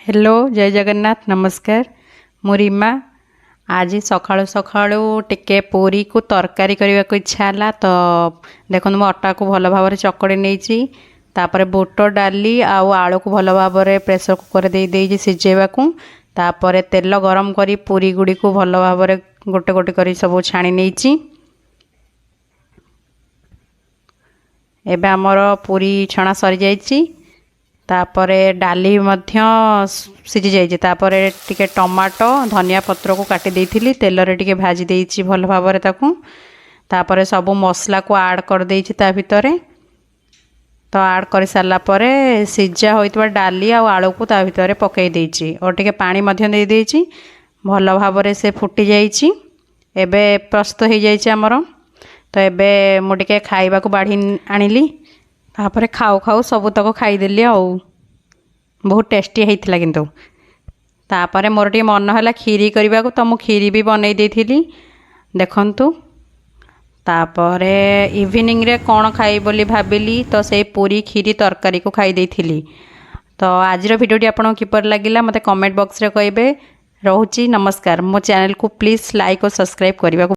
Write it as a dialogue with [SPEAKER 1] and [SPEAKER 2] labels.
[SPEAKER 1] Hello, ଜୟ ଜଗନ୍ନାଥ, ନମସ୍କାର। ମୁଁ ରିମା। ଆଜି ସକାଳୁ ସକାଳୁ ଟିକେ ପୁରୀକୁ ତରକାରୀ କରିବାକୁ ଇଚ୍ଛା ହେଲା। ତ ଦେଖନ୍ତୁ, ମୁଁ ଅଟାକୁ ଭଲ ଭାବରେ ଚକଡ଼ି ନେଇଛି। ତାପରେ ବୁଟ ଡାଲି ଆଉ ଆଳୁକୁ ଭଲ ଭାବରେ ପ୍ରେସର କୁକରରେ ଦେଇ ଦେଇଛି ସିଝେଇବାକୁ। ତାପରେ ତେଲ ଗରମ କରି ପୁରୀ ଗୁଡ଼ିକୁ ଭଲ ଭାବରେ ଗୋଟେ ଗୋଟେ କରି ସବୁ ଛାଣି ନେଇଛି। ଏବେ ଆମର ପୁରୀ ଛଣା ସରିଯାଇଛି। ତାପରେ ଡାଲି ମଧ୍ୟ ସିଝି ଯାଇଛି। ତାପରେ ଟିକେ ଟମାଟୋ, ଧନିଆ ପତ୍ରକୁ କାଟି ଦେଇଥିଲି, ତେଲରେ ଟିକେ ଭାଜି ଦେଇଛି ଭଲ ଭାବରେ ତାକୁ। ତାପରେ ସବୁ ମସଲାକୁ ଆଡ଼୍ କରିଦେଇଛି ତା ଭିତରେ। ତ ଆଡ଼୍ କରିସାରିଲା ପରେ ସିଝା ହୋଇଥିବା ଡାଲି ଆଉ ଆଳୁକୁ ତା ଭିତରେ ପକାଇ ଦେଇଛି ଓ ଟିକେ ପାଣି ମଧ୍ୟ ଦେଇଦେଇଛି। ଭଲ ଭାବରେ ସେ ଫୁଟି ଯାଇଛି। ଏବେ ପ୍ରସ୍ତୁତ ହେଇଯାଇଛି ଆମର। ତ ଏବେ ମୁଁ ଟିକେ ଖାଇବାକୁ ବାଢ଼ି ଆଣିଲି। ତାପରେ ଖାଉ ଖାଉ ସବୁତକ ଖାଇଦେଲି ଆଉ ବହୁତ ଟେଷ୍ଟି ହେଇଥିଲା କିନ୍ତୁ। ତାପରେ ମୋର ଟିକେ ମନ ହେଲା କ୍ଷୀରି କରିବାକୁ, ତ ମୁଁ କ୍ଷୀରି ବି ବନେଇ ଦେଇଥିଲି, ଦେଖନ୍ତୁ। ତାପରେ ଇଭିନିଂରେ କ'ଣ ଖାଇବି ବୋଲି ଭାବିଲି, ତ ସେଇ ପୁରୀ କ୍ଷୀରି ତରକାରୀକୁ ଖାଇ ଦେଇଥିଲି। ତ ଆଜିର ଭିଡ଼ିଓଟି ଆପଣଙ୍କୁ କିପରି ଲାଗିଲା, ମୋତେ କମେଣ୍ଟ ବକ୍ସରେ କହିବେ। ରହୁଛି, ନମସ୍କାର। ମୋ ଚ୍ୟାନେଲକୁ ପ୍ଲିଜ୍ ଲାଇକ୍ ଓ ସବସ୍କ୍ରାଇବ୍ କରିବାକୁ